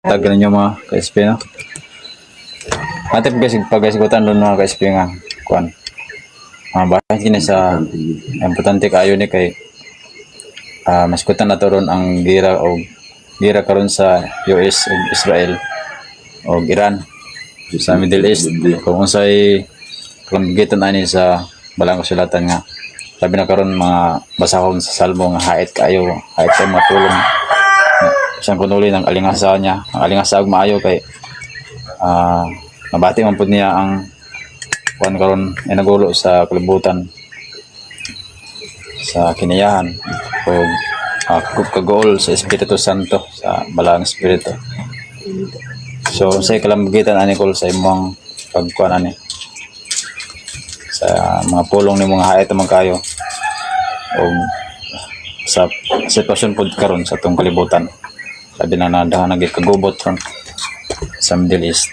Tag ninyo, mga ka-SP, no? Ate guys, pagkaisgutan doon, mga ka-SP, nga kuan. Mga bahin kini sa importante kaayo ni kay maskutan na to ron ang gira o gira karon sa US ug Israel o Iran sa Middle East, kung unsay kalamgitan ani sa balang kasulatan nga sabi na karon mga basahon sa Salmo nga hait kaayo, hait kay mga pulong isang kunuli ng alingasa niya, ang alingasa og maayo kay nabati man pud niya ang kuan karon ay nagulo sa kalibutan sa kinayahan o kagool sa Espiritu Santo, sa Balaang Espiritu. So unsay kalamgitan ani kol sa imong pagkuan ani sa mga pulong nimo nga hait man kayo o sa sitwasyon pud karon sa atong kalibutan, sabi na nadahan naging kagubot ron sa Middle East?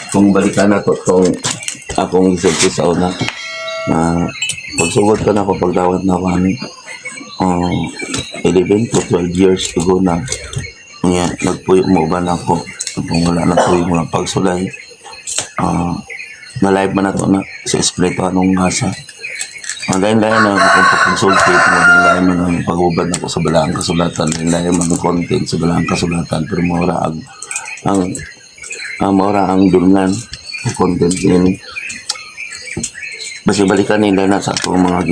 Kung balikan na to tong akong isulti sa una na pagsugod ka na ako, pagdawat na ako ani 11 to 12 years ago na niya nagpuyo mo ba na ako kung wala na tuyo mo ng pagsulay, na live man na to na sa Espiritu anong ngasa ang lain-lain na akong pagkonsulti, lain-lain man ang pag-ubad ako sa balaang kasulatan, lain-lain man ang content sa balaang kasulatan, pero maura ang maura ang dulngan ang content ini. Basta balikan nila na sa akong mga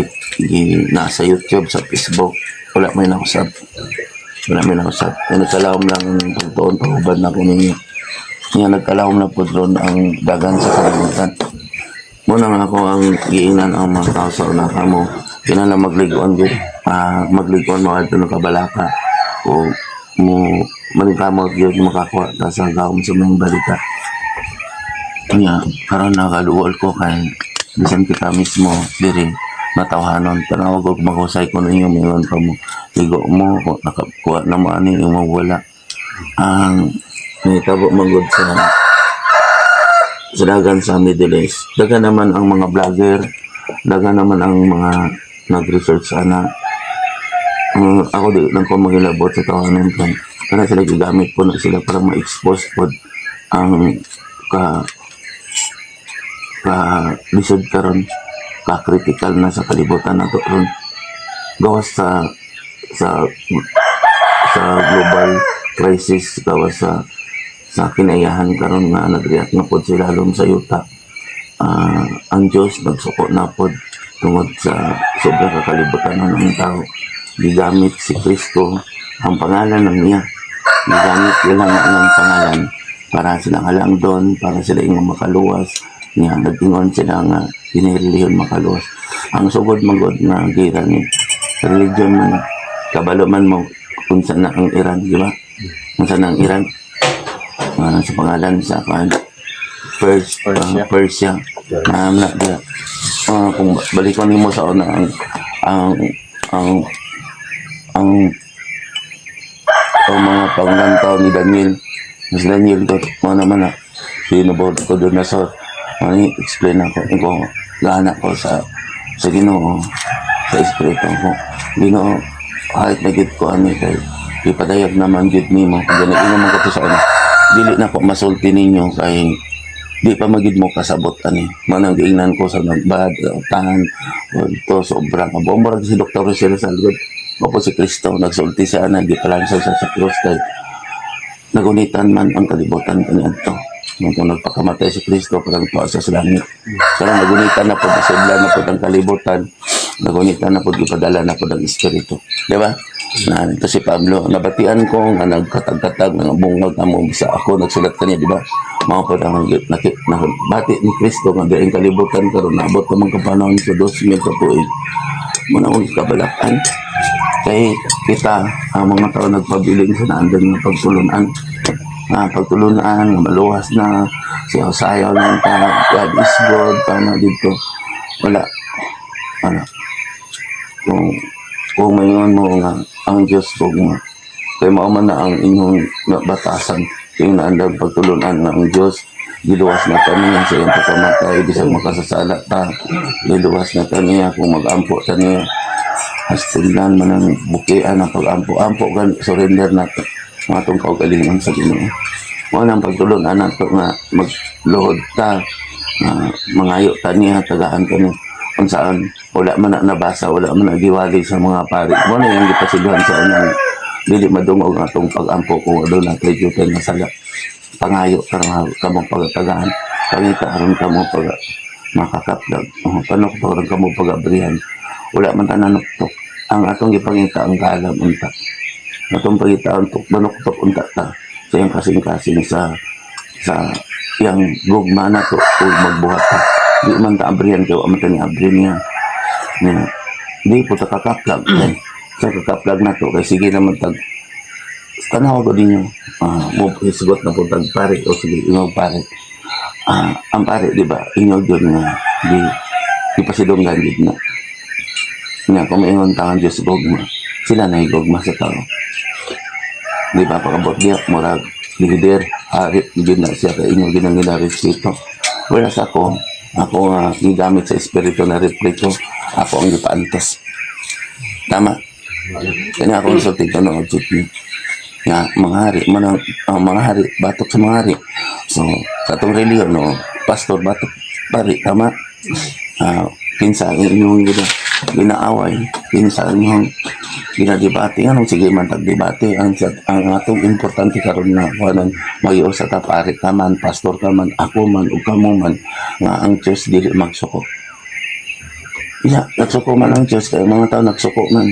nasa YouTube, sa Facebook, wala may nakusap. Wala may nakusap. Ay, nagkalawom lang ang pagtuon, pag-ubad na ko ninyo. Nga nagkalawom na po doon ang dagan sa kalibutan. Muna nga ako ang giingnan ang mga tao sa una ka mo. Kinahanglan magligon gyud. Magligon mo adto ng kabalaka. O mo maningkamot gyud makakuha ta sa gawom sa mga balita. Nya, karon nakaluol ko kay bisan kita mismo diri matawhanon, tanawag og maghusay ko ninyo, mingon pa mo ligo mo ko nakakuha na mo ani imong wala ang nahitabo man gud sa dagan sa Middle East. Dagan naman ang mga vlogger, dagan naman ang mga nag-research ana. Ako di lang ko maghilabot sa tawanan kan. Kana sila gigamit po na sila para ma-expose po ang ka ka lisod karon, ka critical na sa kalibutan nato ron. Gawas sa global crisis, gawas sa kinayahan karon nga nag-react na pod sila lalom sa yuta. Ang Diyos nagsuko na pod tungod sa sobrang kakalibutan na ng tao. Gigamit si Kristo ang pangalan ng niya. Gigamit nila nga ang pangalan para sila halang doon, para sila ingon makaluwas. Niya, nag-ingon sila nga dinireliyon makaluwas. Ang sugod magod nga gira ni religion man, kabalo man mo kung saan na ang Iran, di ba? Kung saan ang Iran? Sa pangalan sa kan First, Persia. Persia. Na, na, kung balikon nimo sa una ang ang mga panglantaw ni Daniel. Mas Daniel ko, mo naman na, sinubod ko doon na sa, ano, explain ako, kung gana ko sa Ginoo, sa Espiritu ko. Ginoo, kahit na gid ko ani kay ipadayag naman gid nimo kung ganito man ko to sa una. Dili na ko masulti ninyo kay di pa magid mo kasabot ani. Manang giingnan ko sa nagbad, utahan, to sobrang kabombra si Dr. Jose Rizal gud. Mao si Kristo nagsulti siya na gipalansaw siya sa krus kay nagunitan man ang kalibutan kaniadto. Nung nagpakamatay si Kristo, parang tuwa siya sa langit. Karang nagunitan na po, nasudlan na po ang kalibutan. Nagunitan na po, gipadala na po ang Espiritu. Di ba? Na, ito si Pablo, nabatian ko nga nagkatag-katag, nga bungag nga mo sa ako, nagsulat kaniya, di ba? Mao po ang bati ni Kristo nga diring kalibutan karon naabot ka man kapanahon sa 2000 ka tuig. Muna akong kabalakan. Kay kita, ang mga tao nagpabiling sa naandan nga pagtulunan. Nga pagtulunan, nga maluwas na, siyaw sayaw lang ta, God is good, tama dito. Wala. Wala. Kung Kung mayon mo nga ang Diyos gugma, kay mao man na ang inyong batasan, yung naandang pagtulunan nga ang Diyos giluwas na kaniya sa iyang pagkamatay bisag makasasala ta. Giluwas na kaniya kung mag-ampo ta niya. Hastinglan man ang bukian ang pag-ampo. Ampo gan surrender na to. Mga atong kaugalingon sa Ginoo. Mao nang pagtulunan nato nga magluhod ta, nga mangayo ta niya, tagaan ta niya. Kung saan wala man na nabasa, wala man na giwali sa mga pari. Mao na yung gipasiluhan sa unang dili madungog ang atong pag-ampo kung aduna kay jutay nga sala. Pangayo karon kamo pagtagaan. Pangita aron kamo pag makakaplag. Oh, panok aron kamo pagabrihan. Wala man tanan nuktok. Ang atong gipangita ang kaalam unta. Atong pangita ang manuktok unta ta sa iyang kasing-kasing sa iyang gugma na to ug magbuhat ta. Di man ta abrihan kay wa man ta ni abri niya. Niya. Di po ta kakaplag. Sa kakaplag na to kay sige naman tag tanaw ko ninyo. Ah, mo hisgot na po tag pare o sige ingaw pare. Ah, ang pare, di ba? Ingaw yun nga di di pasidunggan gid na. Nga kung maingon ta ang Diyos gugma, sila na gugma sa tao. Di ba pagabot niya, murag leader, hari, gid na siya kay inyo ginang respeto. Whereas ako, ako nga gigamit sa espiritu na reflect ko, ako ang gipaantos. Tama. Kanya ako sa tignan ng ni nga mga hari man ang mga hari batok sa mga hari. So sa atong relihiyon, no, pastor batok pari, tama. Ah, kinsa ang inyong ginaaway, kinsa ang inyong ginadebate, anong sige man tag-debate, ang atong importante karon na kuanon magiusa sa ta, pari ka man, pastor ka man, ako man ug kamo man, nga ang Diyos dili magsuko. Iya, nagsuko man ang Diyos kay mga tao nagsuko man.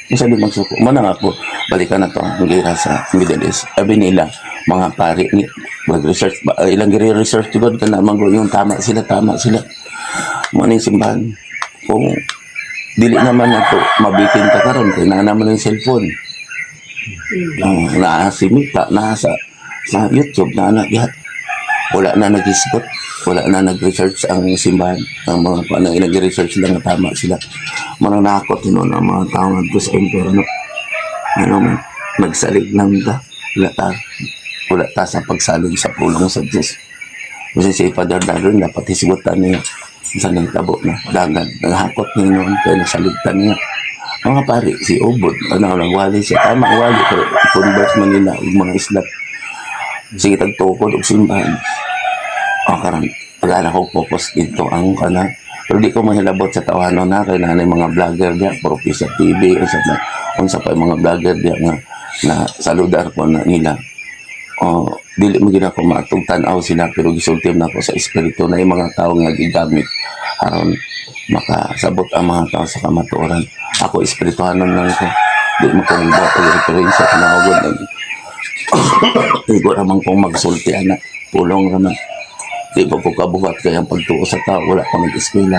Unsa di magsuko? Mo na nga po, balikan na to ang gira sa Middle East. Sabi nila, mga pari ni mag-research ba, ilang gire-research jud kana man yung tama sila, tama sila. Mo ni simbahan. Kung dili naman na to mabitin ta karon kay naa naman ang cellphone. Naa si Mita, naa sa YouTube, naa na lahat. Wala na nag-isgot, wala na nag-research ang simbahan, ang mga ano, nag-research lang na tama sila. Mga nakot yun ang mga tao nga sa impyerno. Ano man, nagsalig lang ta. Wala ta sa pagsalig sa pulong sa Diyos. Kasi si Father Darwin, dapat hisgutan niya sa nagtabo na dagan. Naghakot niya noon, kaya nasaligtan niya. Mga pari, si Ubod, ano, nagwali siya. Tama, wali, pero convert man nila ang mga islat. Sige, tagtukod og simbahan. O karon pag ko focus dito ang kana. Pero di ko mahilabot sa tawanon na kay nanay mga vlogger diya, Propesa TV, unsa pa yung mga vlogger diya nga na saludar ko na nila. O dili mo gid ako maatong tan-aw sila, pero gisulti na ako sa espiritu na yung mga tao nga gigamit aron makasabot ang mga tao sa kamatuoran. Ako, espirituhanon lang ko. Di mo ko magbuhat og referensya tinawag. Igo raman kong magsulti ana, pulong raman. Di ba ko kabuhat kaya ang pagtuo sa tao, wala pa nag-eskwela.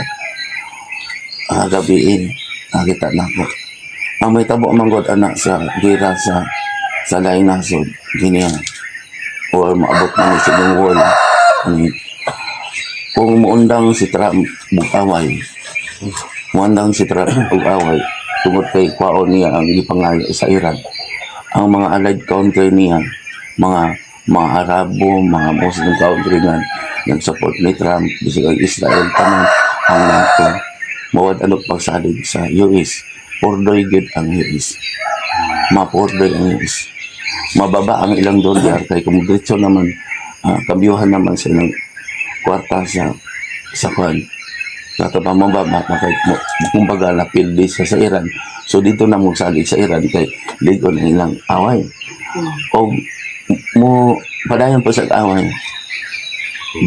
Ah, gabiin, nakita na ako. Ang may tabo manggod anak sa gira sa laing nasod, gini or maabot na ni civil war. Ano, kung muundang si Trump ug away, muundang si Trump ug away, tungod kay kwaon niya ang gipangayo sa Iran. Ang mga allied country niya, mga Arabo, mga Muslim country nga nag-support ni Trump, bisag ang Israel, tanan, ang NATO, mawad ano pagsalig sa US. Pordoy gyud ang US. Mapordoy ang US. Mababa ang ilang dolyar kay kung diretso naman, kambyuhan naman sa ilang kwarta sa kwan. Sa pa mababa pa kay kumbaga napildi siya sa Iran. So dito na mo salig sa Iran kay ligo na ilang away. O mo padayon pa sa away.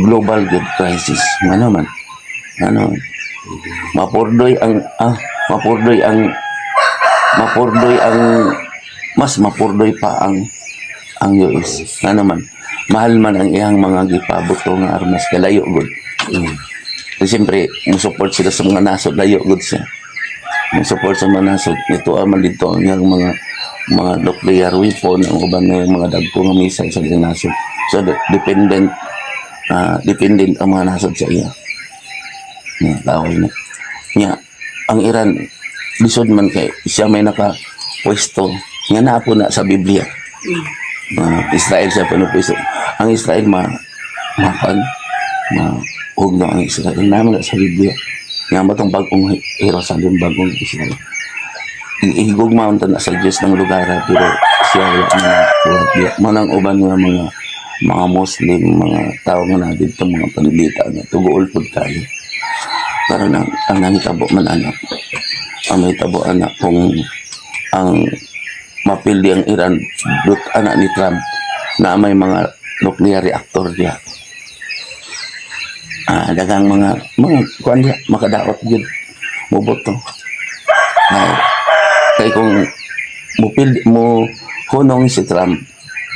Global good crisis. Ano man? Ano? Mapurdoy ang mas mapurdoy pa ang US. Ano man? Mahal man ang iyang mga gipabuto nga armas kalayo gud. Kasi siyempre, mo-support sila sa mga nasod, layo gud siya. Mo-support sa mga nasod, ito man dito ang iyang mga nuclear weapon, ang uban nga mga dagko nga missile sa mga nasod. So dependent ang mga nasod sa iya. Nya, laway na. Nya, ang Iran, Lisod man kay siya may naka pwesto nga naa po na sa Biblia. Israel siya po pwesto. Ang Israel ma makan ma hugno ang Israel naman na sa Biblia. Nga ba tong bagong Jerusalem, bagong Israel. Higugma unta na sa Diyos ng lugar, pero siya wala na buhat diya. Manang uban nga mga Muslim, mga tao nga na dito, mga panulita nga tuguol pud kayo. Para na ang nangitabo man anak. Ang nahitabo anak kung ang mapildi ang Iran dut anak ni Trump na may mga nuclear reactor diya. Daghang mga kuan diya makadaot gyud moboto. Ay, kay kung mupildi mo hunong si Trump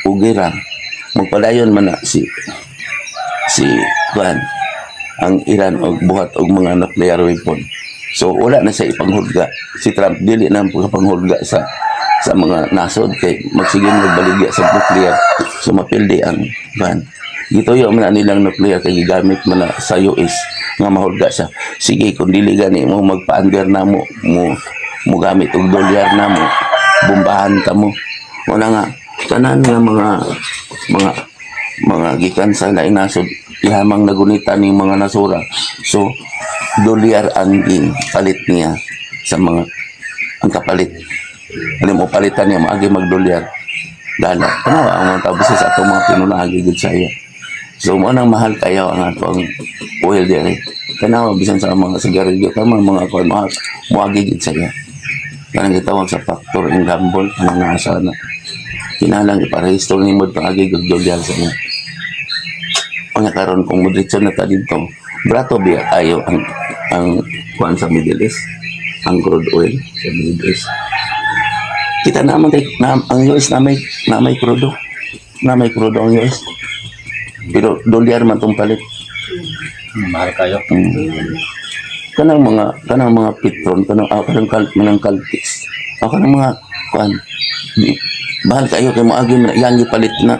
ug gira, magpadayon man na si si kuan ang Iran og buhat og mga nuclear weapon. So wala na siya ipanghulga. Si Trump dili na panghulga sa mga nasod kay magsige magbaligya sa nuclear. So mapildi ang kuan. Gituyo man na nilang nuclear kay gigamit man na sa US nga mahulga siya. Sige, kung dili gani mo magpa-under na mo mo mo gamit og dolyar na mo, bombahan ta mo. Wala nga tanan nga mga gikan sa laing nasod ihamang nagunita ning mga nasura. So dolyar ang palit niya sa mga ang kapalit. Ano mo palitan niya maagi magdolyar. Dala. Ano ang mga tao sa atong mga pinunaagi gud sa iya. So mo nang mahal kayo ang atong oil diri. Tanawa bisan sa mga sigarilyo tama mga kuan mahal moagi gid sa iya. Kanang gitawag sa factor and gamble kanang nasa na. Kinahanglan iparehistro nimo paagi gud dolyar sa iya. Unya karon kung modritso na ta dito, brato biya ayo ang kuan sa Middle East, ang crude oil sa Middle East. Kita naman kay na, ang US na may krudo. Na may krudo ang US. Pero dolyar man tong palit. Mahal kayo. Kanang mga Petron, kanang Caltex. Kanang mga kuan. Di, mahal kayo kay moagi man iyang gipalit na.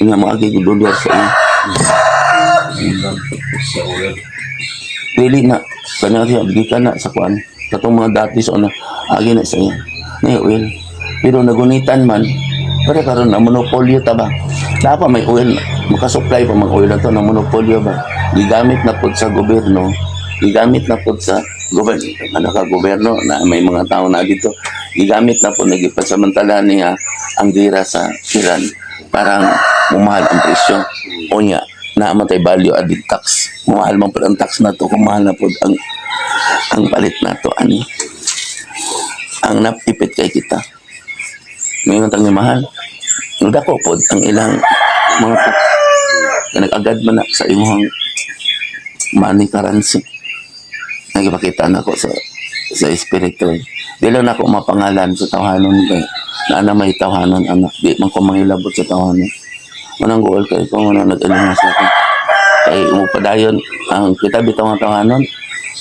Nga moagi og dolyar sa iya. Sa oil. Dili na kanang siya gikan na sa kuan. Katong mga dati sa una agi na sa iya. Na oil. Pero nagunitan man pero karon na monopolyo ta ba? Dapat may oil, makasupply pa mga oil na to na monopolyo ba? Gigamit na pud sa gobyerno, gigamit na pud sa gobyerno, ano ka gobyerno na may mga tao na dito, gigamit na pud nagipansamantala niya ang gira sa Iran parang mumahal ang presyo. Unya, naa man tay value added tax. Mumahal man pud ang tax na to kung mahal na pud ang palit na to ani. Ang napipit kay kita. Ngayon tang mahal. Dako pod ang ilang mga tax. Nag-agad man na sa imong money currency. Nagipakita na ko sa espiritu. Di lang nako mapangalan sa tawhanon kay na na may tawhanon anak. Di man ko mangilabot sa tawhanon. Manang goal kay ko man nag-alingas ako. Kay umupadayon ang kita bitaw ang tawhanon.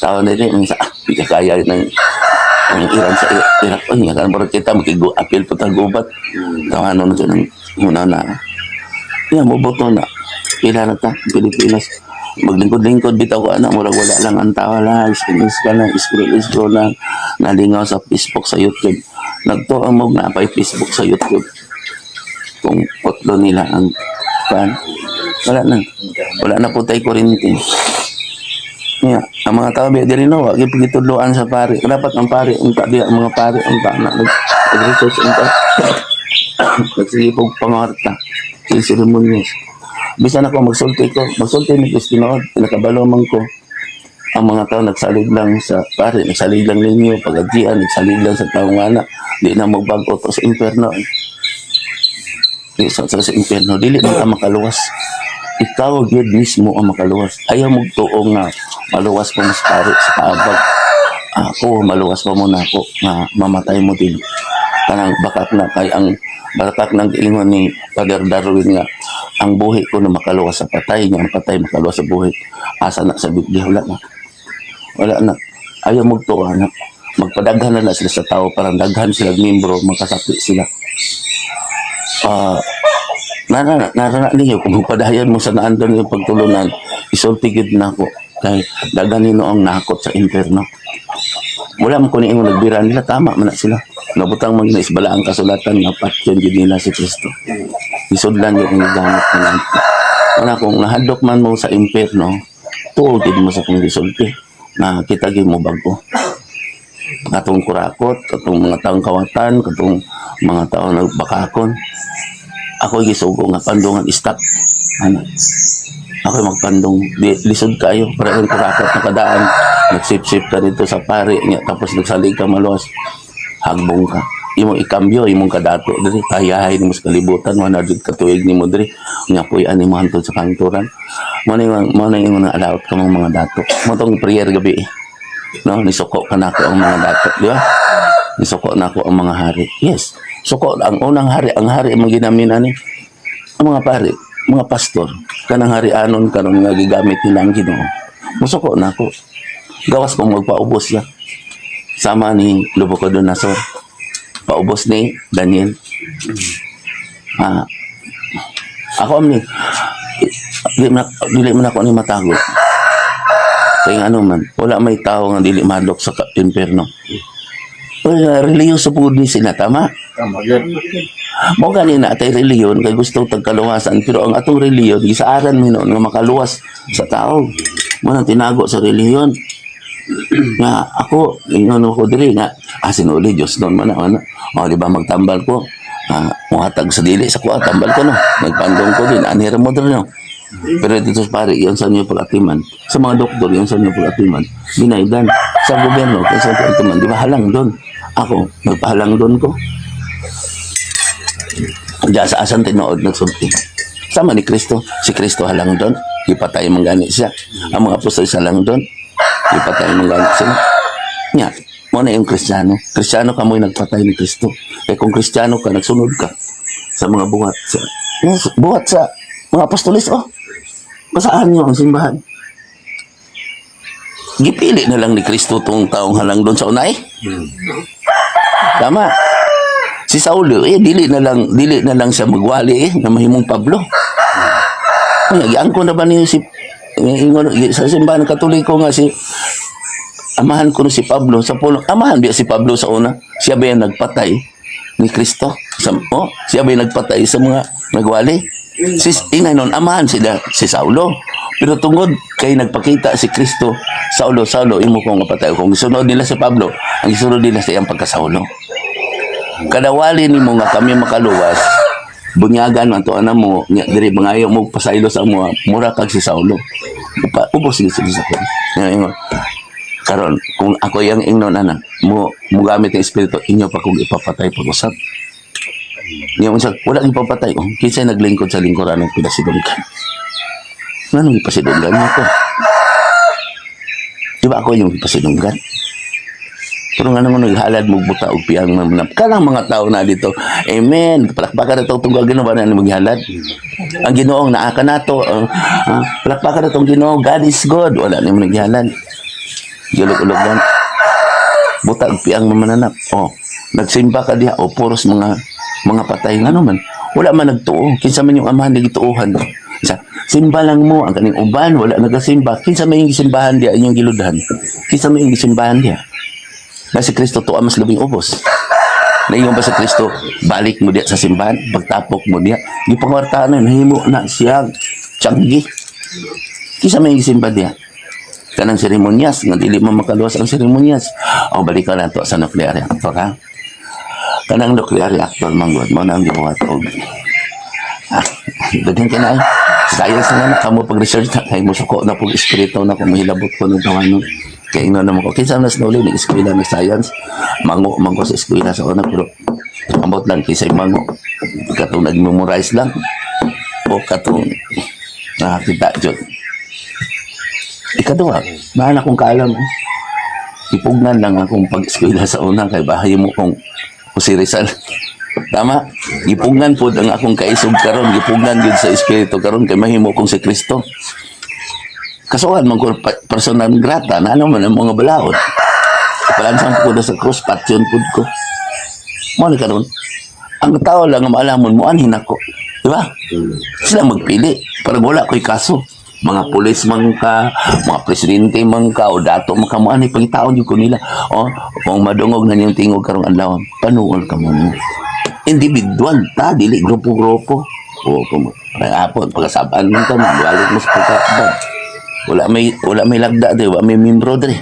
Tawon dili ang sa di ka kaya ng ang Iran sa Iraq. Oy, nga kan kita makigo apil po tag gubat. Tawhanon na ng una na. Ya mo boto na. Pila na ta Pilipinas. Maglingkod-lingkod bitaw ko ana, murag wala lang ang tawa lang, scroll ka lang, scroll scroll lang, nalingaw sa Facebook, sa YouTube. Nagtuo mo na pa Facebook sa YouTube. Kung putlo nila ang pan, wala na. Wala na po tayo kuryente. Yeah, ang mga tao biya diri no, wa gyud pagitudloan sa pari. Dapat ang pari unta diya ang mga pari unta na nag-research unta. Nagsige pog pangarta. Sige seremonyas. Bisan ako magsulti ko, magsulti ni Chris tinuod, nakabalo man ko. Ang mga tao nagsalig lang sa pare, nagsalig lang ninyo, pag-agian, nagsalig lang sa taong anak, di na magbag-o to sa impyerno. Di sa impyerno, dili man ka makaluwas. Ikaw gyud mismo ang makaluwas. Ayaw mo tuo nga maluwas pa mas pare sa kaabag. Ako, maluwas pa mo na ako nga mamatay mo din. Kanang bakak na kay ang bakak ng giingon ni Father Darwin nga ang buhi ko na makaluwas sa patay nga ang patay makaluwas sa buhi. Asa na sa Biblia? Wala na. Wala na. Ayaw magtuo na. Magpadaghan na, na sila sa tao parang daghan sila membro makasakit sila. Narana ninyo kung magpadayon mo sa naandon yung pagtulunan, isulti gid na ako kay daghan nino ang nakot sa impyerno. Wala man ko ni ingon nagbira nila, tama man na sila. Nabutang man na isbala ang kasulatan nga patyon gyud nila si Kristo. Isudlan yung gamit nila. Wala, kung nahadlok man mo sa impyerno, tuo gid mo sa kong gisulti na kita gyud mo bag-o. Katong kurakot, katong mga taong kawatan, katong mga taong nagbakakon. Ako gisugo nga pandungan, stop. Ano? Ako magpandong, di, lisod kayo, para kang kurakot nakadaan, nagsip-sip ka dito sa pare, niya, tapos nagsalig ka maluwas, hagbong ka. Imong ikambyo, imong kadato diri, kayahay nimo sa kalibutan, 100 ka tuig nimo diri, nya puy-an nimo hantod sa kahangturan. Mo na yung alaot ka mga dato. Mo tong prayer gabi eh. No, nisuko ka nako ang mga dato, di ba? Nisuko nako ang mga hari. Yes. Suko ang unang hari, ang hari ang ginamin ani. Ang mga pari, mga pastor, kanang harianon karon nga gigamit nila ang Ginoo. Musuko nako. Gawas kung magpaubos siya. Sama ni Nabucodonosor. Paubos ni Daniel. Ah, ako amni dili man ako ni matago. Kaya ano man, wala may tao nga dili mahadlok sa impyerno. Well, relihiyoso po ni sila, tama? Tama gyud. Mo gani na atay relihiyon kay gusto tagkaluwasan, pero ang atong relihiyon gisaaran mi noon nga makaluwas sa tao. Mo nang tinago sa relihiyon. Nga ako ingon ko diri nga ah sinuli Dios noon man na, man. O di ba magtambal ko? Ah, muhatag sa dili sa kuha tambal ko no. Nagpandong ko din anhira mo diri no. Pero dito sa pare, yon sa inyo pag-atiman. Sa mga doktor, yon sa inyo pag-atiman. Binaydan. Sa gobyerno, kung sa pag-atiman, di ba halang doon? Ako, nagpahalang doon ko. Diyan sa asan tinuod nagsulti. Sama ni Kristo. Si Kristo halang doon. Ipatay man gani siya. Ang mga apostol sa halang doon. Ipatay man gani sila. Nya, mo na yung Kristiyano. Kristiyano ka mo'y nagpatay ni Kristo. Kaya kung Kristiyano ka, nagsunod ka sa mga buhat sa yes, buhat sa mga apostolis, oh. Basaan niyo ang simbahan. Gipili na lang ni Kristo tong taong halang doon sa unay. Tama. Si Saulo, eh, dili na lang siya magwali eh, na mahimong Pablo. Kaya, giangko na ba niyo si, ingon, sa simbahan Katoliko nga si, amahan ko si Pablo sa puno. Amahan biya si Pablo sa una. Siya ba yung nagpatay ni Kristo? Sa, oh, siya ba yung nagpatay sa mga nagwali? Si, ingay nun, amahan sila si Saulo. Pero tungod kay nagpakita si Kristo, "Saulo, Saulo, imo kong mapatay." Kung isunod nila si Pablo, ang isunod nila sa iyang pagkasaulo. Kadawali nimo nga kami makaluwas, bunyagan man to ana mo, nya diri mangayo mo pasaylo sa mo, mura kag si Saulo. Upa, ubos sige sige sa ko. Ingon. Karon, kung ako yang ingnon ana, mo mo gamit ang espiritu inyo pa kung ipapatay pag-usap. Niya unsa wala ipapatay oh, kinsay naglingkod sa lingkuran ng pinasidunggan? Nganong ipasidunggan niyo ko? Di ba ako yung ipasidunggan? Pero nga naman naghalad mo buta og piyang mga kanang mga tao na dito. Amen. Palakpakan na itong tunggal Ginoo ba na maghalad? Ang Ginoong naa ka nato. Palakpakan na itong Ginoo. God is good. Wala na mo naghalad. Gilog-ulog lang. Buta og piyang mamananap. Oh, nagsimba ka diha o puros mga patay nga naman. Wala man nagtuo. Kinsa man yung amahan na gituohan. Sa simba lang mo ang kaning uban wala nagasimba. Kinsa man yung gisimbahan diha inyong giludhan? Kinsa man yung gisimbahan diha? Na si Kristo tuwa mas labing ubos. Naingon ba sa Kristo, balik mo diya sa simbahan, pagtapok mo diya, gipanguwartahan na, nahimo na siya, tiyanggi. Kinsa may gisimba diya? Kanang seremonyas, nga dili mo makaluwas ang seremonyas. O balikan na to sa nuclear reactor, ha? Kanang nuclear reactor, manggod, mo na ang gibuhat og ah, daghan ka na ay. Science na na, kamo pag-research na, kay mo suko na pag espiritu na kung mahilabot ko ng tawanon. Kaya ingnon naman ko, kinsa na snowli, nag-eskwela ng science, mango, mango sa eskwela sa una, pero ambot lang, kisay mango. Katong nag-memorize lang, o katong nakakita dyan. Ikaduha, mahal akong kaalam. Eh. Ipugnan lang akong pag-eskwela sa una, kay bahay mo kong Jose Rizal. Tama? Gipugnan po ang akong kaisog karon, gipugnan gid sa espiritu karon kay mahimo kong si Kristo. Kasuhan man ko persona grata na ano man ang mga balaod. Ipalansang ko na sa cross, patyon pud ko. Mo ni karon. Ang tao lang ang maalamon mo anhin ako. Di ba? Sila magpili. Parang wala ko'y kaso. Mga pulis man ka, mga presidente man ka, o dato man ka, mo ani pangitaon jud ko nila. O, kung madungog na niyong tingog karong adlaw, panuol ka mo. Individual ta, dili grupo-grupo. O, kung apon, pagkasabaan man ka, balik mo sa pagkabad. Wala may lagda dre, wala may membro dre.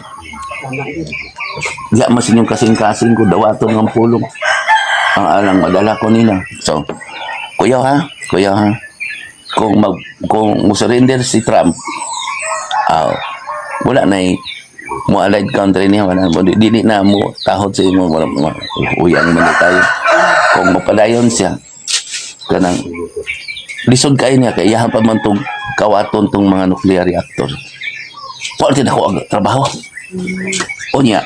Diya mas inyong kasing-kasing ko, dawaton ng pulong. Ang alang madala ko nila. So, kuya ha, kuya ha. Kung mo surrender si Trump, ah, wala na eh, mo allied country niya, wala mo dili na mo tahod sa imo, wala mo uyang man na tayo. Kung mapadayon siya, kanang lisod kayo niya kay iyahan pa man tong kawaton tong mga nuclear reactor. Kuan din ako ang trabaho. Unya,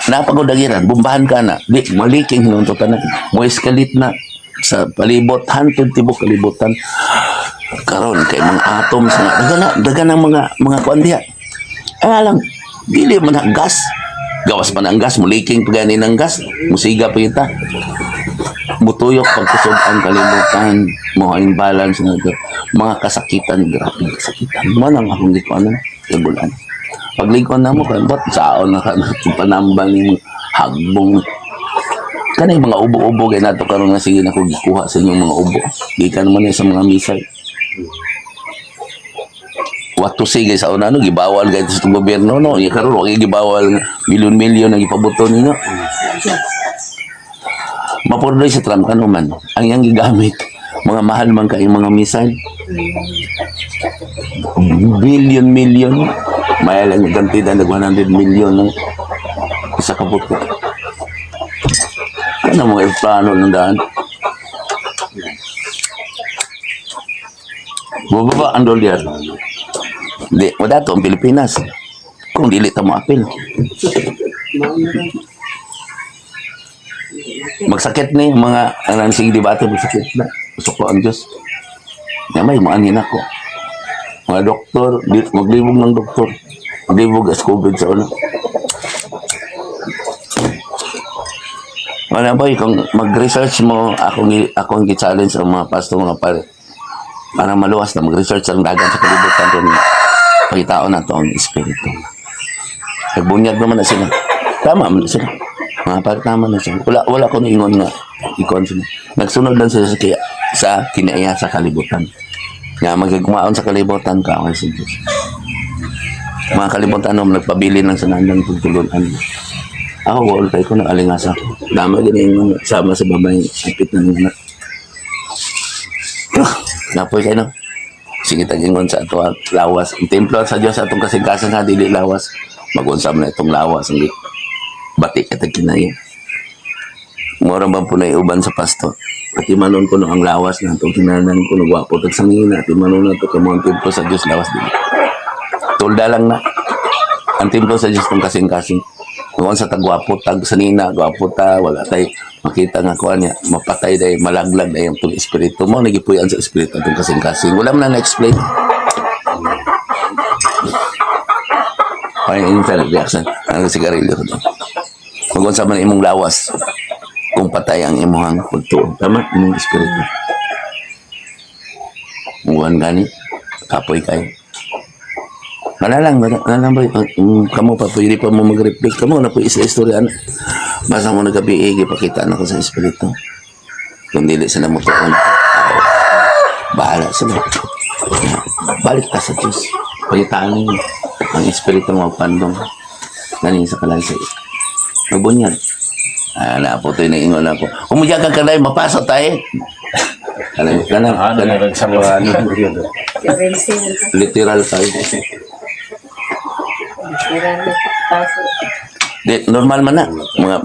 napagod agiran, bumbahan ka na. Di, maliking hinunto tanan. Mo escalate na sa palibot, hantod tibok kalibutan. Karon kay mga atoms nga daga na, daga ng mga kuan diha. Ay alang, dili man na gas. Gawas man ang gas, muliking pa gani ng gas, musiga pa kita. Mutuyok pagkusog ang kalibutan, mo imbalance na ito. Mga kasakitan, grabe kasakitan. Man ang akong gikuanan, ibulan. Paglikon na mo, kaya ba't saon na ka panambal ni hagbong. Kanay mga ubo-ubo kay nato karon nga sige na ko gikuha sa inyong mga ubo. Gikan man ni sa mga missile. What to say guys, sa una no gibawal gay sa gobyerno no. Iya karon wa gibawal, milyon-milyon ang gipabuto ninyo. Mapurdoy sa Trump kano man. Ang iyang gigamit mga mahal man kay mga missile. Billion million. May lang gantida nag 100 million ng isa ka buto. Ano mga plano ng daan? Bumaba ang dolyar. Di, wala to ang Pilipinas. Kung dili ta mo apil. Magsakit ni mga anang sige debate, magsakit na. Gusto ko ang Diyos. Nga may maanin ako. Mga doktor, di, maglibog ng doktor. Maglibog as COVID sa una. Wala ba, kung mag-research mo, akong gi-challenge ang mga pastor, mga pare, para maluwas na mag-research ang dagan sa kalibutan kung pagitaon na to ang espiritu. Nagbunyag naman na sila. Tama man na sila. Mga pare, tama na sila. Wala, wala ko ingon nga. Ikon sila. Nagsunod lang sila sa kinaiya sa kalibutan. Nga magigmaon sa kalibutan ka, okay sa Diyos. Mga kalibutan no, nagpabili ng sanandang pagtulunan. Ako, wala kayo ko nag-alingasa. Dama ganyan yung sama sa babae, ipit ng anak. Napoy kayo no? Sige, tagingon sa ato ang lawas. Ang templo sa Diyos atong kasingkasan ha, dili lawas. Magunsa man na itong lawas. Ang bati ka kinaya. Mura bang punay uban sa pasto? Ati manon ko no ang lawas na itong kinanan ko no gwapo tag sangina. Ati manon na ito kamo ang templo sa Diyos lawas dili. Tulda lang na. Ang templo sa Diyos tong kasing-kasing. Kung sa tagwapo tag sanina, gwapo ta, wala tay makita nga kuan niya, mapatay day, malaglag day ang itong espiritu mo, nagipuyan sa espiritu itong kasing-kasing. Wala man na na-explain. Ay, yung reaction. Ang sigarilyo ko doon. Kung unsa man imong lawas, kung patay ang imong pagtuo. Tama, imong espiritu. Muwan gani, kapoy kayo. Wala lang, wala, wala lang ba? Kamo pa, pwede pa mo mag-reflect. Kamo na po isa istorya. Ano? Basta mo nagabi, ipakita na ko sa espiritu. Kung dili sila mo tuon, bahala sila. Balik ka sa Diyos. Pagitaan ninyo. Ang espiritu mo magpandong. Galing sa kalaysa. Mabunyag. Ah, na po ito inaingon na po. Kung mo ka kanay, mapasok tayo. Kanay, kanay, Ano, kanay. Currency. Literal tayo. Di, normal man na.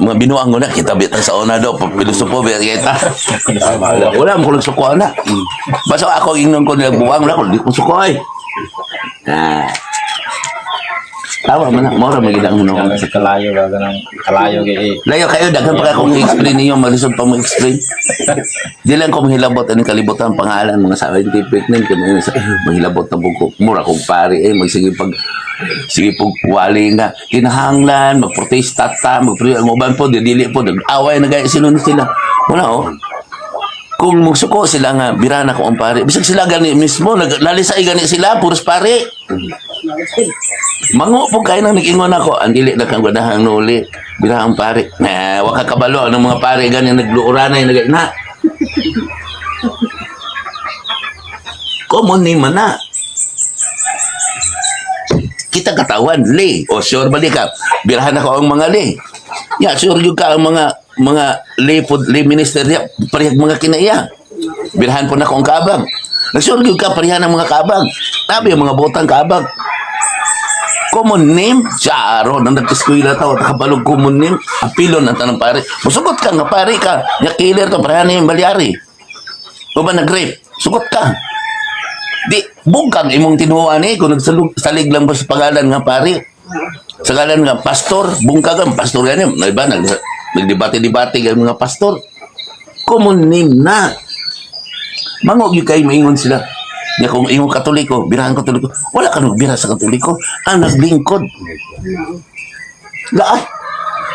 Mga binuang ko na. Kita bitan sa una do. Pilusupo, bitan kita. Wala mo kulog suko na. Basta ako ingnon ko nila buwang. Wala ko, di ko suko ay. Ah. Tama man na. Mora magidang mo Sa kalayo ba ganang kalayo kay Layo kayo, daghan pa akong i-explain ninyo, malisod pa mo explain. Di lang ko mahilabot ang kalibutan pangalan mga scientific name kung sa mahilabot na buko. Mura kong pare eh magsige pag sige pag wali nga kinahanglan magprotesta ta magpre ang uban po di dili po nag-away na gaya sino na sila. Wala oh. Kung musuko sila nga birana ko ang pare, bisag sila gani mismo naglalisay gani sila puros pare. Mango po kayo nang nag-ingon ako, ang dili na kang ganahang nuli, bira ang pare. Na, waka kabalo ang mga pare gani nagluoranay nag na. Common name man na. Kita katawan, lay. O sure balik ka. Birahan ako ang mga lay. Ya, sure yun ka ang mga lay, pod, lay minister niya, parehag mga kinaiya. Birahan po na ako ang kabang. Nagsure yun ka, parehan ang mga kabang. Tabi ang mga botang kabang. Common name, siya ron, ang nag-eskwela tao, nakabalog common name, apilon ang tanong pare. Musugot ka nga pare ka, nya killer ka, parehan na yung balyari. O ba nag-rape? Sugot ka. Di, bugkang imong tinuan eh, kung nagsalig lang ba sa pangalan nga pare. Sa ngalan nga pastor, bungkag ang pastor ganyan. Na iba, nagdebate-debate ang mga pastor. Common name na. Mangog yung kay maingon sila. Nya kung imong Katoliko, birahan Katoliko. Wala ka nagbira sa Katoliko. Ang naglingkod. Laat.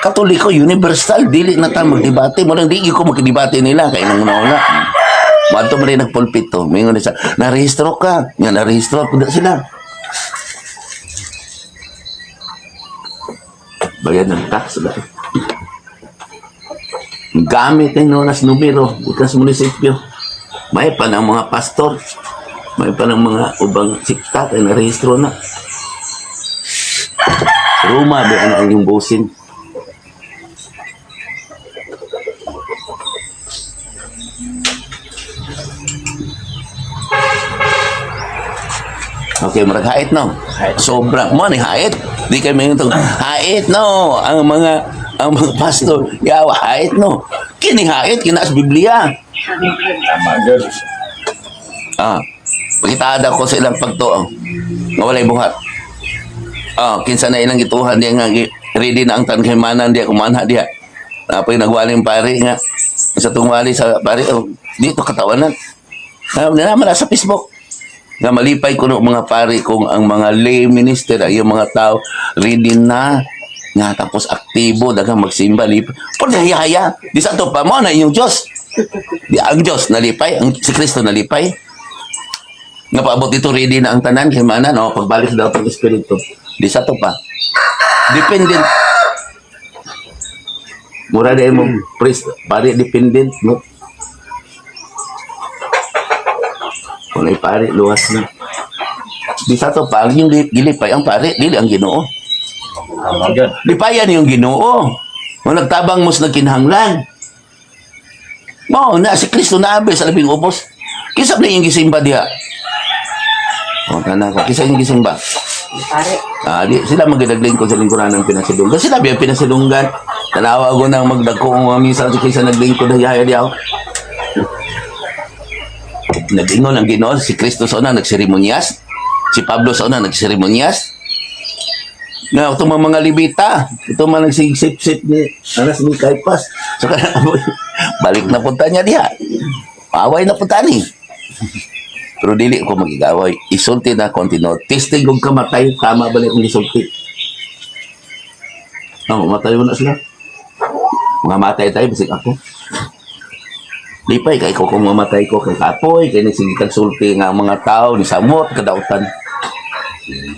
Katoliko, universal. Dili na ta magdebate. Mo lang di ko magdebate nila. Kay nang nauna. Madto mo rin nagpulpito. Maingon na siya, narehistro ka. Nga, narehistro po na sila. Bayad ng tax. Ba? Gamit ay nonas numero. Bukas munisipyo. May pa ng mga pastor. May pa ng mga ubang sikta. Ay narehistro na. Roma, ba ang inyong busin? Okay, murag hait no. Sobra mo ni hait. Di kay may itong hait no. Ang mga pastor, yawa hait no. Kini hait kinaas Biblia. Tama gyud. Ah. Pakitada ko sa ilang pagtuo. Nga walay buhat. Ah, kinsa na ilang gituhan diya nga ready na ang tanghemanan diya kumanha diya. Apoy nagwaling pare nga sa tungwali sa pare oh, dito katawanan. Ah, naman na sa Facebook. Nga malipay kuno mga pare kung ang mga lay minister ay yung mga tao ready na nga tapos aktibo daghang magsimba lipay. Pero haya di sa to pa mo na inyong Diyos. Di ang Diyos nalipay, ang si Kristo nalipay. Nga paabot dito ready na ang tanan kay mana no pagbalik daw ng espiritu. Di sa to pa. Dependent. Mura dahil mo priest, pare dependent no. Walay pare, luwas na. Di sa to pa, ang yung gilipay, ang pare, dili ang Ginoo. Tama gyud. Lipayan yung Ginoo. Mo nagtabang mo sa nagkinahanglan. Mao na si Kristo na sa labing ubos. Kinsa ba yung gisimba diha? O, tanda ko. Kinsa yung gisimba? Pare. Ah, di, sila magdaglingkod sa lingkuran ng pinasilunggan. Sila ba yung pinasilunggan? Tanawa ko nang magdagko ang mga minsan sa kaysa naglingkod na yaya di ako. Nag-ingon ang Ginoo, si Kristo sa una nagseremonyas, si Pablo sa una nagseremonyas. Nga, itong mga libita, itong mga nagsigsip-sip ni Anas ni Caipas. So, kaya, balik na punta niya diha. Away na punta ni. Pero dili ko magigaway. Isulti na konti no. Testing kong kamatay. Tama ba na akong isulti? Oh, matay mo na sila. Mga matay tayo, bisig ako. Lipay, kay ko kung mamatay ko kay kapoy, kay nagsige kag sulti nga ang mga tao, ni samot, kadautan.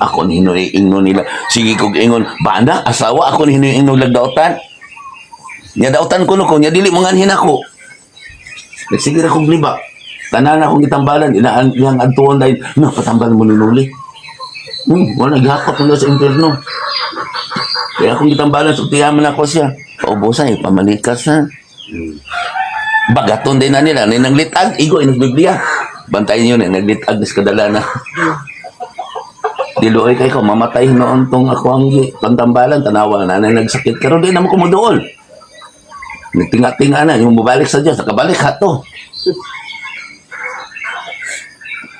Ako ni hinoy ingon nila. Sige kog ingon, bana, asawa, ako ni hinoy ingon lagdautan. Nya dautan ko no ko, nya dili mo nganhin ako. Nagsige ra kog liba. Tanan akong gitambalan, inaan iyang adtuon dahil, no, patambal mo nunuli. Wala, gihakot na sa impierno. Kaya akong gitambalan, so tiyaman ako siya. Paubusan, eh, pamalikas na. Bagaton din na nila. Ni naglitag, igo, eh, Biblia. Bantayan yun, eh, naglitag, is kadala na. Diluoy kay ko, mamatay noon tong ako ang pantambalan, tanawa na, na nagsakit. Pero di naman kumudool. Nagtinga-tinga na, yung mabalik sa Diyos, nakabalik hato.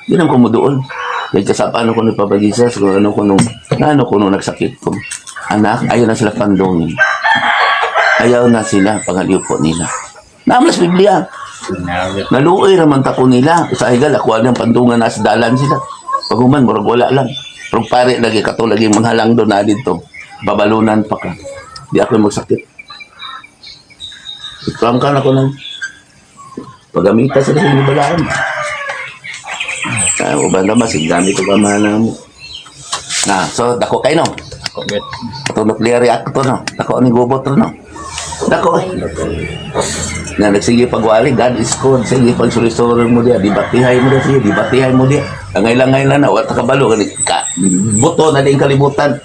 Di naman kumudool. Kaya sa paano ko ni Papa Jesus, kung ano ko nung, ano ko nung nagsakit ko. Anak, ayaw na sila pandungin. Ayaw na sila, pangaliw po nila. Naamlas Biblia. Naluoy raman ta ko nila. Sa higal, akuha ng pandungan na sa dalan sila. Pag human, murag wala lang. Pero pare lagi, kato lagi manghalang doon na dito. Babalunan pa ka. Di ako magsakit. Ikram ka na ko lang. Pagamita sila sa inyong balaan. Ah, uban na ba, sige, gamit ko na mo. Na, so, dako kayo, no? Ako gid. Ato nuclear reactor, no? Dako ni gubot, no? Dako, eh. Na nagsige pagwali, God is good. Sige, pag surisuri mo diya, dibatihay mo diya, sige, dibatihay mo diya. Ang ngailang-ngailan na, wala kabalo, gani, ka, buto na din kalibutan.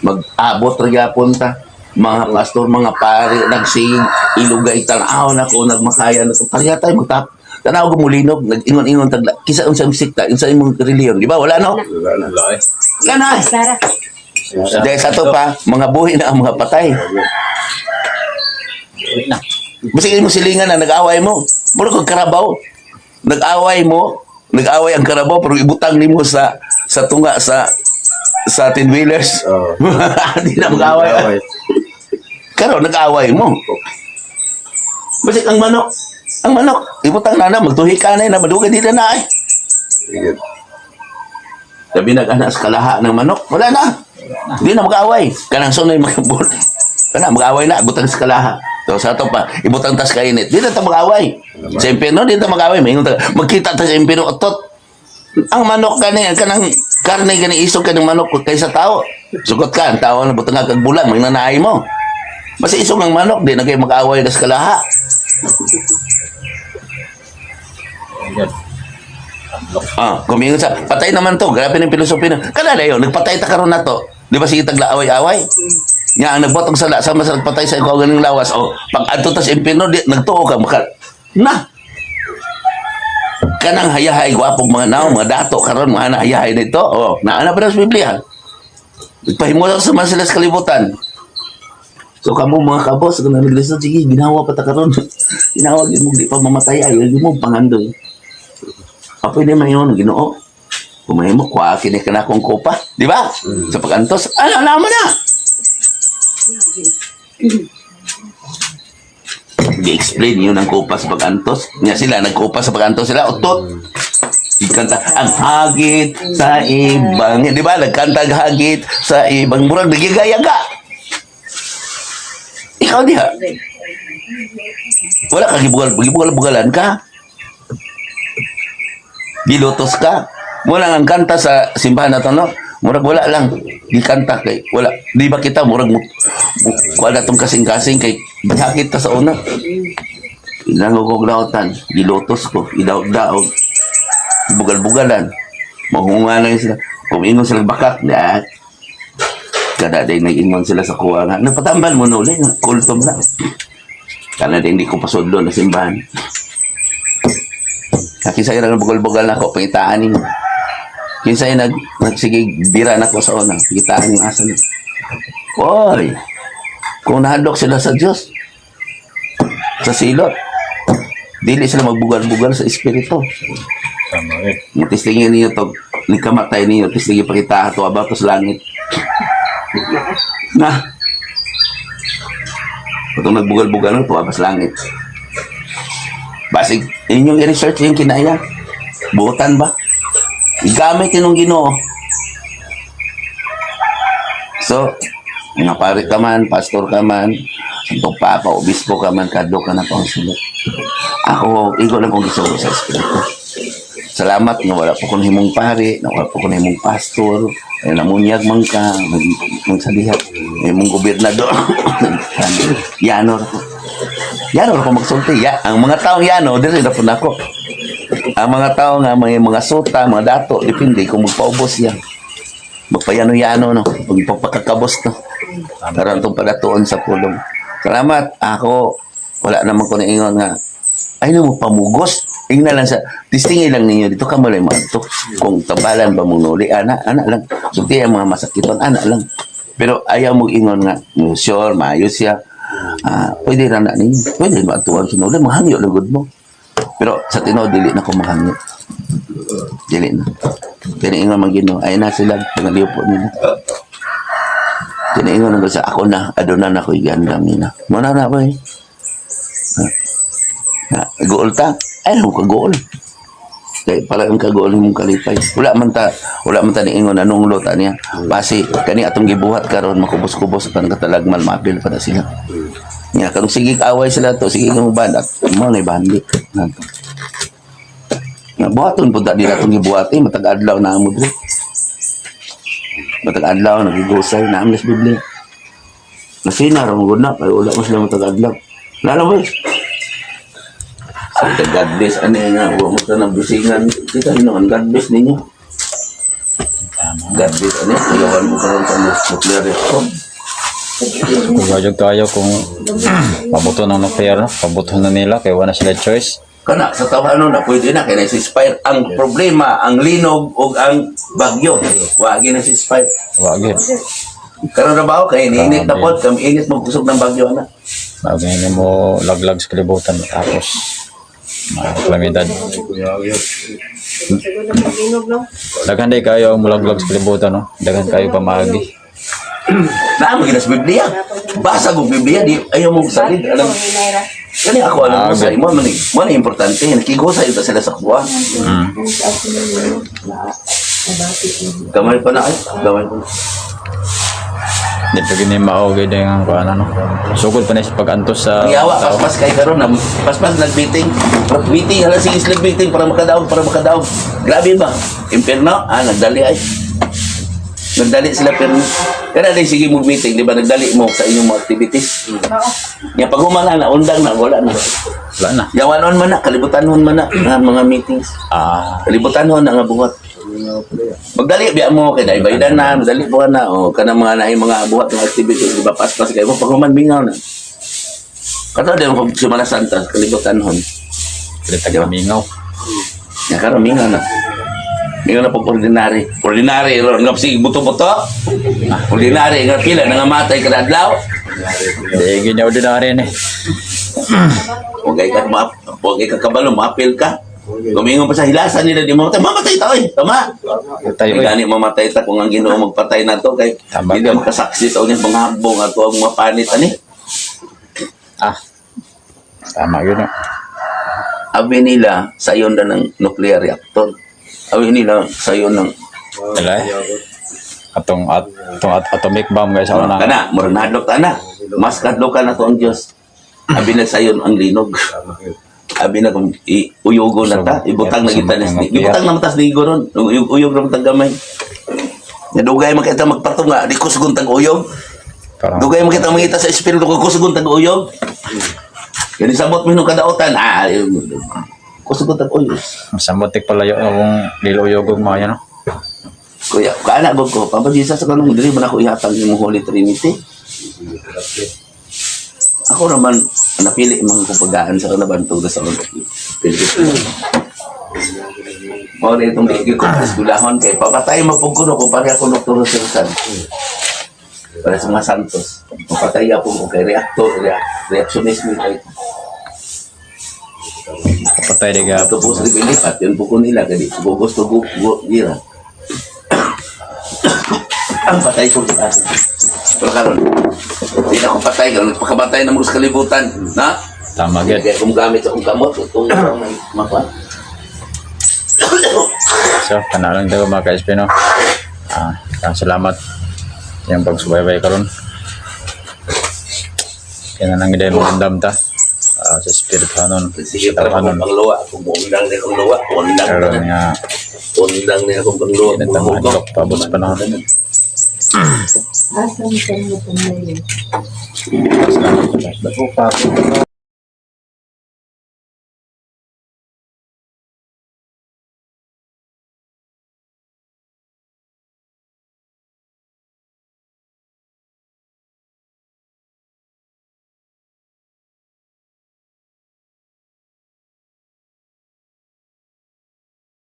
Mag-abot ra gyapon ta. Mga pastor, mga pare, nagsige, ilugay tanaw na ko, nagmakaya na ko. Pareha tayo, magtap. Tanaw ko mulinog, nag-ingon-ingon tagla. Kisa unsa imong sikta, unsa imong reliyon, di ba? Wala no? Wala na. Wala eh. Wala na. Eh. Sara. Dahil sa to pa, mga buhi na ang mga patay. Uwi na. Basig mo silingan na nag-away mo. Mura kog karabaw. Nag-away mo, nag-away ang karabaw pero ibutang nimo sa tunga sa tin wheelers. Oo. Di na mag-away. Karon nag-away mo. Basig ang manok, ibutang na na magtuhi ka na na madugay di na na ay. Sige. Sabi nag-ana sa kalaha ng manok, wala na. Di na mag-away. Kanang sunay magabol. Kana mag-away na, ibutang sa kalaha. So sa ato pa, ibutang tas kainit. Di na ta mag-away. Sa impyerno, di na ta mag-away. Maingon ta, magkita ta sa impyerno, otot. Ang manok kani, kanang karne kani isog kanang manok kaysa tao. Sugot ka, ang tao na butang kag bulang, may nanaay mo. Basta isog ang manok, di na kayo mag-away na sa kalaha. Gid. Ah, kumingon sa patay naman to. Grabe ng filosofi na. Kada na yun, nagpatay ta karon na to. Di ba sige taglaaway-away? Nya ang nagbuhat og sala sama sa nagpatay sa ikaw ganing lawas. Oh, pag adto ta sa impyerno, di nagtuo ka maka na. Kanang hayahay gwapong mga naong mga dato karon mga na hayahay nito. Oh, naa na pa na sa Biblia. Nagpahimulan sa man sila sa kalibutan. So kamo mga kabos, kung naglisod, sige, ginawa pa ta karon. Ginawa gyud mo di pa mamatay ayo, gyud mo pangandoy. Apoy di mayon, Ginoo. Kumain mo, kuha kini ka na akong kopa. Di ba? Sa pag-antos, ano, alam mo na. Di-explain yun ang kopa sa pag-antos. Nga sila, nagkopa sa pag-antos sila, utot. Kanta, ang hagit sa ibang, di ba? Nagkanta ang hagit sa ibang, murag nagigayaga. Ikaw diha. Wala ka gibugal, gibugal-bugalan ka. Gilutos ka. Wala ang kanta sa simbahan na to, no? Murag wala lang. Gikanta kay wala. Di ba kita murag mo kuha na tong kasing-kasing kay bakit ta sa una. Inangog lautan, gilutos ko, idaog-daog. Bugal-bugalan. Mahunga na sila. Kung ingon sila bakak, na kada day nag-ingon sila sa kuha nga. Napatambal mo na uli, kultom na. Kana day hindi ko pasudlo na simbahan. Kinsa yung bugal-bugal na ako, pangitaan ninyo. Kinsa yung nagsige, bira na ko sa una, pangitaan ninyo asa na. Oy, kung nahadlok sila sa Diyos, sa silot, dili sila magbugal-bugal sa espiritu. Tama gid. Matistingin ninyo to, nagkamatay ninyo, tistingin pakita ato abato sa langit. Na. Itong nagbugal-bugal na, tuwa sa langit. Basig, inyong i-research yung kinaya. Buotan ba? Gamit yun ng Ginoo. So, mga pare ka man, pastor ka man, Santo Papa, Obispo ka man, kadlo ka na pang sulot. Ako, igo lang kong gusto ko sa Espiritu. Salamat nga wala po kong himong pare, na wala po kong himong pastor, ay namunyag man ka, magsalihat, himong gobernador. Yano ra ko. Yano ra ko magsulti. Ya, ang mga taong yano, diri na po nako. Ang mga tao nga mga mga suta, mga dato, depende kung magpaubos siya. Magpayano-yano no, magpapakakabos no. Karon tong padatuon sa pulong. Salamat. Ako wala naman ko naingon nga ay na mo pamugos. Ingna lang sa tistingin lang ninyo dito ka malay to. Kung tabalan ba mong nuli ana ana lang. Sulti ang mga masakiton ana lang. Pero ayaw mo ingon nga sure maayos siya. Ah, pwede ra na ninyo. Pwede ba tuwan sinuli mahangyo lugod mo. Pero sa tinuod dili na ko mahangyo. Dili na. Kaya ingon man Ginoo ay na sila pangaliw po nila. Kinaingon ko sa ako na, aduna na ko igandam nila. Muna na ako eh. Na, gool ta. Ay, ako ka gool. Kay para ang kagool mong kalipay. Wala man ta niingon anong lota niya. Basi kani atong gibuhat karon makubos-kubos pa ng katalagman maapil pa na sila. Nya kung sige away sila to, sige kang band at mo na bandi. Nato. Nga buhaton pud nila itong gibuhat eh, matag adlaw na mo diri. Matag adlaw nagigusay na ang Biblia. Nasina ra mo na kay wala mo sila matag adlaw. Lalo mo. Sa God bless ani nga wa mo ta bisingan kita hinuon God bless ninyo. Tama. God bless ani kuyawan mo karon sa nuclear reactor. Kung tayo kung pabuto ng nuclear, no? Pabuto na nila kay wala sila choice. Kana sa tawhano na pwede na kay na-expire ang problema ang linog ug ang bagyo. Wa gyud na expire. Wa gyud. Karon na ba kay init na pod kami init mo kusog ng bagyo ana. Bagay nga mo laglag sa kalibutan tapos mga kalamidad. Siguro na pag-inog, no? Daghan day kayo ang mulaglag sa kalibutan, no? Daghan kayo pamagi. Naa mo gina sa Biblia. Basa ko Biblia di ayaw mo salid alam. Kani ako alam mo Ah, sa imo man ni mo ni importante nakigusay ito sila sa kuha. Gamay pa na ay, gamay pa na. Di pa gini mao gyud ang kuan ano. Sugod pa ni sa pag-antos sa Ang yawa paspas kay karon na paspas nagmeeting. Meeting hala sige sila meeting para makadaog para makadaog. Grabe ba? Imperno ah nagdali ay. Nagdali sila pero kana din sige mo meeting di ba nagdali mo sa inyong mga activities. Nya pag humana na undang na wala na. Wala na. Yawanon man na kalibutanon man na ang mga meetings. Ah, Kalibutanon na nga buhat. Magdali biya mo kay dai baydan na, magdali po na o kanang mga naay mga buhat ng activities di ba paspas kay mo pag human mingaw na. Kato din kung Semana Santa kalibutan hon. Pilit mingaw. Nya karon mingaw na. Mingaw na pag ordinary. Ordinary ron nga sige buto-buto. Ordinary nga pila nangamatay kada adlaw. Di gini ordinary ni. Huwag ka ma huwag ka kabalo maapil ka. Gumingon pa sa hilasan nila di mamatay. Mamatay ta oy. Tama. Tayo Ay, oy. gani mamatay ta kung ang Ginoo magpatay na to kay Tama. hindi makasaksi sa unyang mga habong ato ang mga panit ani. Ah. Tama yun, no? Abi nila sayon na ng nuclear reactor. Abi nila sayon ng Dala eh. Atong at, atong at, atomic bomb guys ako na. kana murag nahadlok ta na. Mas kadlok ka na to ang Dios. Abi na sayon ang linog. Abi na kung uyugo na ta, ibutang na kita ni ibutang na matas ni ron. Uyog uyog na matag gamay. Nadugay man kita magpatunga, di kusgon tag uyog. Parang Dugay mo kita mangita sa espiritu ko kusgon tag uyog. Kani sabot mo nung kadaotan, ah, kusgon tag uyog. masamot tik palayo akong liluyog og mga yan, no? Kuya, kaana gud ko, Papa Jesus kanong diri man ako ihatag imong Holy Trinity. Ako naman napili mga kupagaan sa laban tugod sa ulo. Mao na itong bigay ko sa eskwelahon kay papatay mapug ko no kung pareha ko Dr. Jose Rizal. Para sa mga Santos. Mapatay ako ko kay reactor, reactionist mi kay Patay di ka. Ito po sa Pilipat, yun po ko nila, kaya di ko gusto ko, go, gira. Ang patay ko sa akin. Pero karon, hindi na ako patay, karon nagpakamatay na mo sa kalibutan, na? Tama gyud. Kaya kung gamit sa akong kamot, itong may makuha. So, kana lang daw mga ka-SP, no? Ah, salamat yung pagsubaybay karon. Kaya na lang gid magandam ta. Ah, sa espirituhanon, Sige, sa para akong tawhanon. pangluwa, kung undang niya akong luwa, undang Karon na, nga undang niya akong pangluwa. kinatang hadlok paabot sa panahon. Asa mo sa mga pamilya? Salamat.